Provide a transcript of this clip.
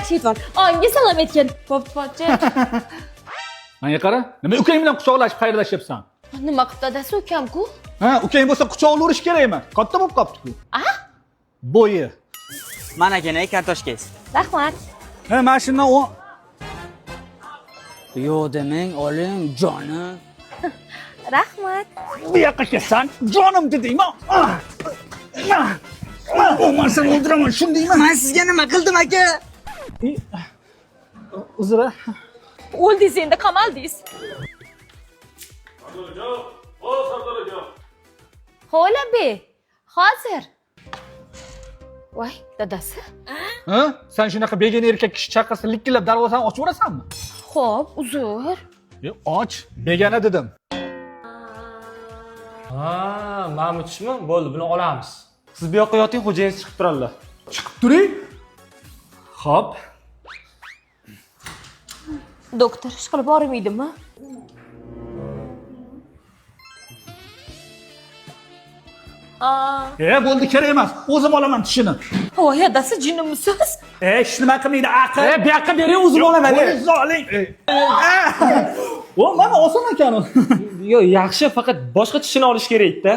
Yaxshi e'tibor. Ongi salom aytgin. Bo'pti, pochcha. Menga qara, nima ukang bilan quchoqlashib xayrlashyapsan? Nima qilibdi adasi ukam-ku? Ha, ukang bo'lsa quchoqlaverish kerakmi? Katta bo'lib qolibdi-ku. A? Bo'yi. Mana aka, kartoshkangiz. Rahmat. Ha, mana shundan o Yo'q demang, oling, jonim. Rahmat. Bu yoqqa kelsan, jonim dedingmi? Ah! Ah! Ah! O, man seni o'ldiraman, shundaymi? Men sizga nima qildim aka? Uzr. A. O'ldingiz endi, qamaldingiz. Xo'la be. Hozir. Voy, dadasi. Ha? Sen shunaqa begona erkak kishi chaqirsa, likillab darvozani ochib yuborasanmi? Xo'p, uzr. E, och, begona dedim. Ha, mana bu tishmi? Bo'ldi, buni olamiz. Siz bu yoqqa yoting, xo'jayingiz chiqib turadilar. Chiqib turing. Xo'p. Doktor, ish qilib bormaydimi? Aa, E, bo'ldi, kerak emas. O'zim olaman tishini. voy adasi jinnimisiz? E, hech nima qilmaydi, aql. E, bu yoqqa bering, o'zim olaman. Qo'y, zoling. E. O, mana oson ekan u. Yo'q, yaxshi, faqat boshqa tishini olish kerak-da.